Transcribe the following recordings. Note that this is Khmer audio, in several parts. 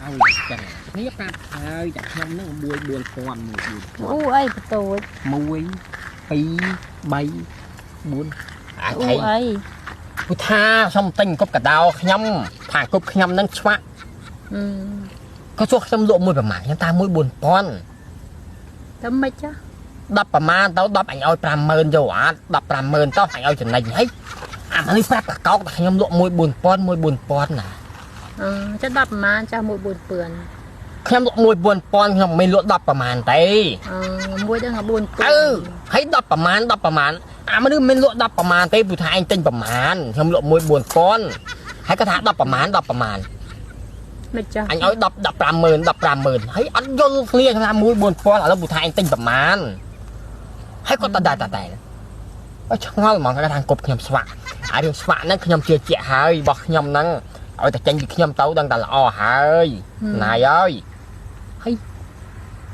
ហើយចឹងគ្នាប្រាប់ហើយតែខ្ញុំនឹង1 4000 1 4000 អូអីបតូច 1 2 3 4អា អូ ថៃ អី ពុថាខ្ញុំទិញគប់កដោខ្ញុំថាគប់ខ្ញុំនឹងឆ្វាក់ អឺ ក៏សួរខ្ញុំលក់មួយប្រមាណខ្ញុំតាមមួយ4000 តែមិនចា 10ប្រមាណទៅ10អញឲ្យ50000យកអត់150,000ទៅអញឲ្យចំណេញហីអានេះប្រាប់កកោកតែខ្ញុំលក់មួយ4000មួយ4000ណា អឺចា10ប្រមាណចាស់មួយ4ពឿន ខ្ញុំលក់មួយ4000ខ្ញុំមិនលក់10ប្រមាណទេ អឺមួយដល់4ពឿន អឺហើយ10ប្រមាណ10ប្រមាណអាមនុស្សមិនលក់10ប្រមាណទេព្រោះថាឯងទិញប្រមាណខ្ញុំលក់មួយ4000ហើយគាត់ថា10ប្រមាណ10ប្រមាណ មិនចាស់ អញឲ្យ10 150,000 150,000ហើយអត់យល់គ្នាថាមួយ4000ឥឡូវព្រោះថាឯងទិញប្រមាណហើយគាត់តតែតតែអើឆ្ងល់ហ្មងគាត់ថាគប់ខ្ញុំស្វាក់អារឿងស្វាក់ហ្នឹងខ្ញុំជឿជាក់ហើយរបស់ខ្ញុំហ្នឹងឲ្យតែចេញពីខ្ញុំទៅដឹងតែល្អហើយណាយហើយហើយ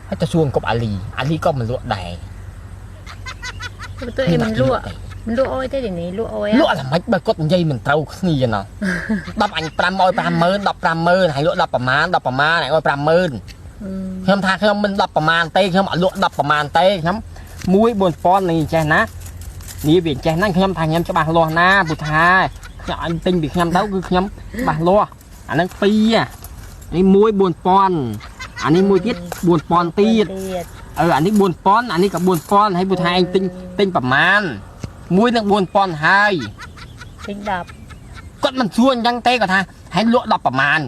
ហើយទៅសួរគប់អាលីអាលីក៏មិនលក់ដែរ បតូចអីមិនលក់មិនលក់អុយទេនេះលក់អុយ លក់ល្មិចបើគាត់និយាយមិនត្រូវគ្នាណោះ10អញ5ឲ្យ50000 150,000ហើយលក់10ប្រមាណ10ប្រមាណហើយឲ្យ50000ខ្ញុំថាខ្ញុំមិន10ប្រមាណទេខ្ញុំអត់លក់10ប្រមាណទេខ្ញុំ1 4000នេះចេះណានេះវាចេះណាខ្ញុំថាខ្ញុំច្បាស់លាស់ណាព្រោះថាខ្ញុំអញទិញពីខ្ញុំទៅគឺខ្ញុំច្បាស់លាស់អាហ្នឹង2នេះ1 4000អានេះមួយទៀត4000ទៀតអឺអានេះ4000អានេះក៏4000ហើយព្រោះថាឯងទិញទិញប្រមាណមួយនឹង4000ហើយ ទិញ10 គាត់មិនសួរអញ្ចឹងទេគាត់ថាហើយលក់10ប្រមាណ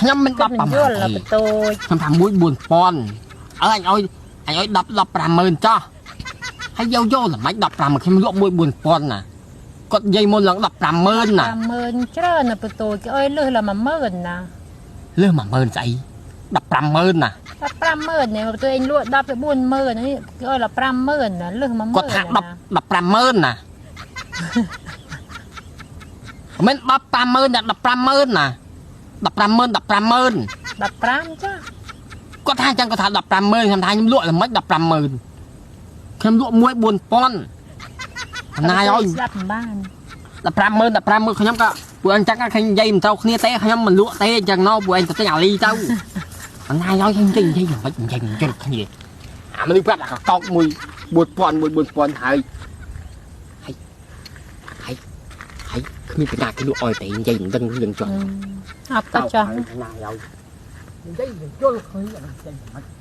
ខ្ញុំមិន10ប្រមាណ យល់បតូច ខ្ញុំថាមួយ4000អើអញឲ្យអញឲ្យ10 150,000ចោះហើយយកយកល្មិច15ខ្ញុំលក់មួយ4000ណាគាត់និយាយមុនឡើង150,000ណា 150,000ច្រើនណាបតូចគេឲ្យលឹះឡើង10000ណា លឹះ10000ស្អី150,000ណា 150,000នេះបតូចឯងលក់10ទៅ40000នេះគេឲ្យដល់50000ណាលឹះ10000គាត់ថា10 150,000ណាមិន10 50000ដល់150,000ណា150,000 150,000 15ចា គាត់ថាអញ្ចឹងគាត់ថា150,000ខ្ញុំថាខ្ញុំលក់ល្មិច150,000ខ្ញុំលក់មួយ4000ណាយអើយ ស្ដាប់មិនបាន 150,000 150,000ខ្ញុំក៏ពួកអញចឹងឃើញនិយាយមិនត្រូវគ្នាទេខ្ញុំមិនលក់ទេអញ្ចឹងណោពួកអញទៅទិញអាលីទៅណាយអើយខ្ញុំទិញនិយាយមិននិយាយមិនយល់គ្នាអាមនុស្សប្រាប់ថាកកមួយ4000មួយ4000ហើយហើយហើយហើយគ្មានពីណាគេលក់អោយតែនិយាយមិនដឹងរឿងចុះ អត់ទៅចោះ ណាយអើយនិយាយមិនយល់គ្នានិយាយមិន